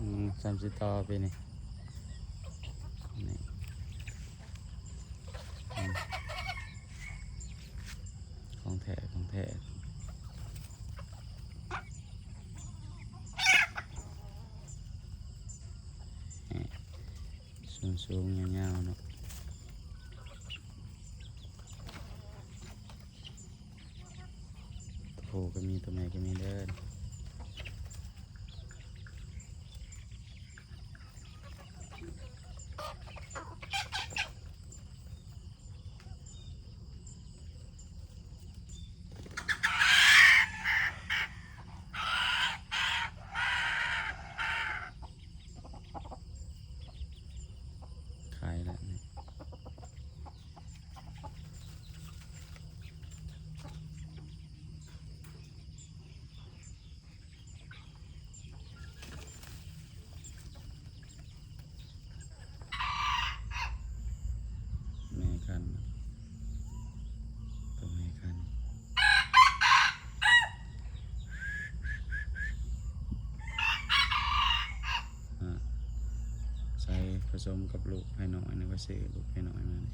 ອືມ ສ່ຳຊິຕໍ່ປີນີ້ ນີ້ ອືມ ຂອງແທ້ ຂອງແທ້ ນີ້ ສູງໆ ຍາວໆ ເນາະ. ໂຕຜູ້ກໍມີ ໂຕແມ່ກໍມີເດີ. ຂາຍລະນີ້ ແມ່ຄັນ ໂຕແມ່ຄັນ ອາ ໃສ່ ປະສົມກັບລູກໄພນ້ອຍ ນີ້ວ່າຊື້ລູກໄພນ້ອຍມານີ້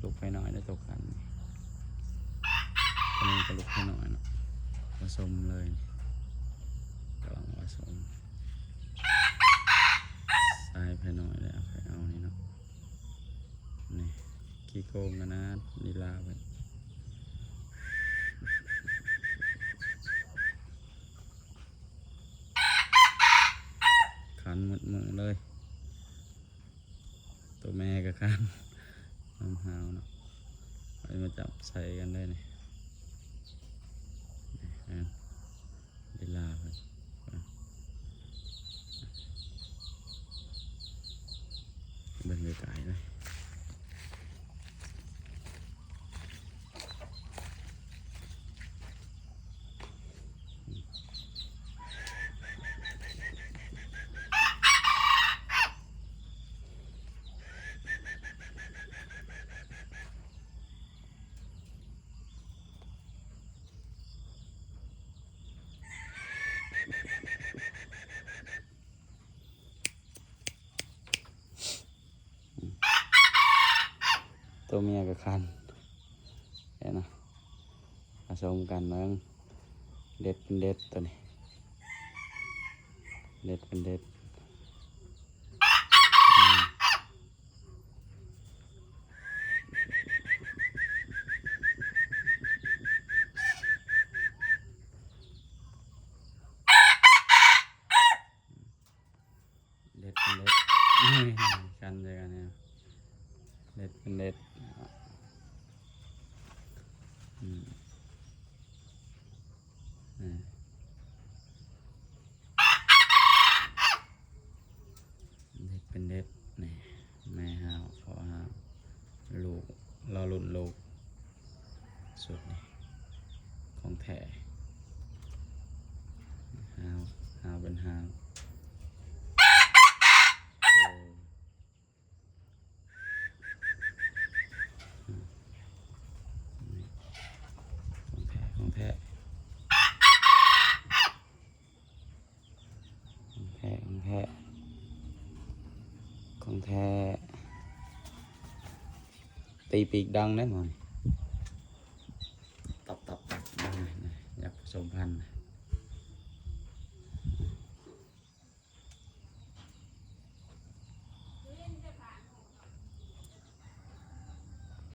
ລູກໄພນ້ອຍໄດ້ໂຕຄັນນີ້ ອັນນີ້ກໍລູກໄພນ້ອຍເນາະ ປະສົມເລີຍ ກຳລັງປະສົມ ຊາຍໄພນ້ອຍແລ້ວ ໄປເອົານີ້ເນາະ ນີ້ ຂີ້ໂກງຂະໜາດ ລີລາເພິ່ນ ຄັນໝົດມື້ເລີຍ ໂຕແມ່ກໍຄັນ ນຳຫາວເນາະ ໄປມາຈັບໃສ່ກັນໄດ້ນີ້ ນີ້ ລີລາເພິ່ນ ເບິ່ງໄກໆເລີຍ. ໂຕເມຍກໍຄັນ ເຫັນນະ ປະສົມກັນເບິ່ງ ເດັດເປັນເດັດໂຕນີ້ ເດັດເປັນເດັດ ອືມ. ເດັດເປັນເດັດ ກັນເລີຍກັນນີ້ ເດັດເປັນເດັດ ອືມ ອືມ. ເດັດເປັນເດັດ ນີ້ ແມ່ຫ້າວ ພໍ່ຫ້າວ ລູກ ລໍລຸ້ນລູກ ຊຸດນີ້ ຂອງແທ້ ຫ້າວ ຫ້າວເປັນຫ້າວ ໂອ້ ນີ້ ຂອງແທ້ ຂອງແທ້. ຂອງແທ້ ຂອງແທ້ ຂອງແທ້ ຕີປີກດັງເດ້ໝໍນີ້ ຕັບໆໆ ຢາກປະສົມພັນນະ.